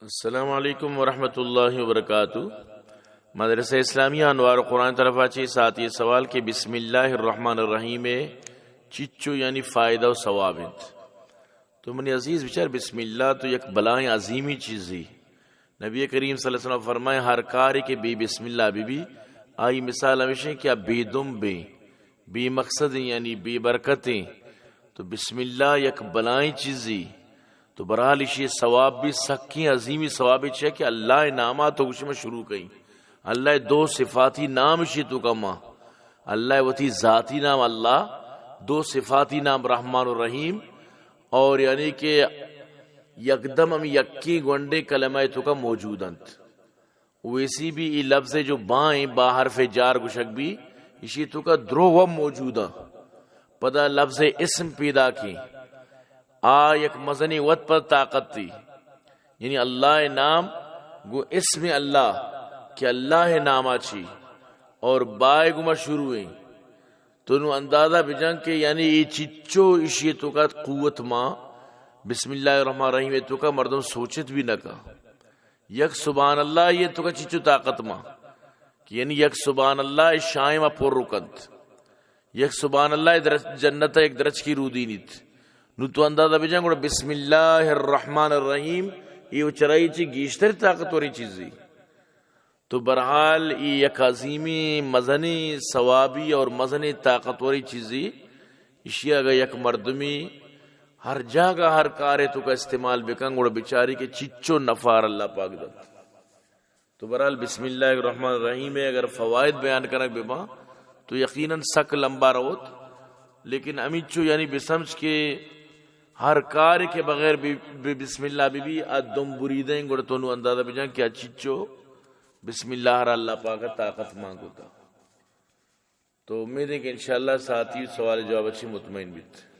السلام علیکم ورحمۃ اللہ وبرکاتہ۔ مدرسہ اسلامیہ انوار قرآن طرف چی ساتھی سوال کہ بسم اللہ الرحمن الرحیم چچو یعنی فائدہ و ثواب انت۔ تو منی عزیز بچار، بسم اللہ تو یک بلائیں عظیمی چیزی۔ نبی کریم صلی اللہ علیہ وسلم فرمائے، ہر کاری کہ بی بسم اللہ بی بی، آئی مثال ہمیشہ کہ بے دم بے، بے مقصد یعنی بے برکتیں۔ تو بسم اللہ یک بلائیں چیزی۔ تو بہرحال ایشی ثواب بھی سکیں عظیمی ثواب چیئے کہ اللہ ناما تو گوشی میں شروع کئیں۔ اللہ دو صفاتی نام ایشی تو کما۔ اللہ وتی ذاتی نام اللہ، دو صفاتی نام رحمان و رحیم، اور یعنی کہ یکدم ہم یکی گونڈے کلمہ تو کا موجود انت۔ ویسی بھی ای لفظ جو بائیں با حرف جار گوشگ بھی، ایشی تو کا درو و موجود ہیں۔ پدا لفظ اسم پیدا کی، آ یک مزنی وت پر طاقت تھی۔ یعنی اللہ نام گو اسم اللہ کہ اللہ ناما چی اور بائے گما شروع ہیں۔ تو نو اندازہ بجن کہ یعنی ای چچو ایشی تو کا قوت ما، بسم اللہ الرحمن الرحیم تو کا مردم سوچت بھی نہ کا۔ یک سبحان اللہ یہ تو کا چچو طاقت ما کہ یعنی یک سبحان اللہ شائم پر رکنت، یک سبحان اللہ درج، جنت یک درچکی رودینیت۔ نو تو اندازہ بجن گڑا بسم اللہ الرحمن الرحیم، یہ چرائی چی گیشتر طاقتوری چیزی۔ تو بہرحال ای یک عظیمی مزنی ثوابی اور مزنی طاقتوری چیزی۔ ایشی اگر یک مردمی ہر جاگہ ہر کارے تو کا استعمال بکن، گڑا بچاری کہ چچو نفار اللہ پاک دنت۔ تو بہرحال بسم اللہ الرحمن الرحیم ہے، اگر فوائد بیان کنگ ببا تو یقیناً سک لمبا روت، لیکن امیچو یعنی بسمجھ کہ ہر کار کے بغیر بی، بی بسم اللہ بی بی آ دم بریدیں، گڑا تو نو اندازہ بجان کہ آ چچو بسم اللہ را اللہ پاک طاقت مان کو تا۔ تو امید ہے کہ انشاءاللہ ساتھی سوال جواب اچھی مطمئن بیت۔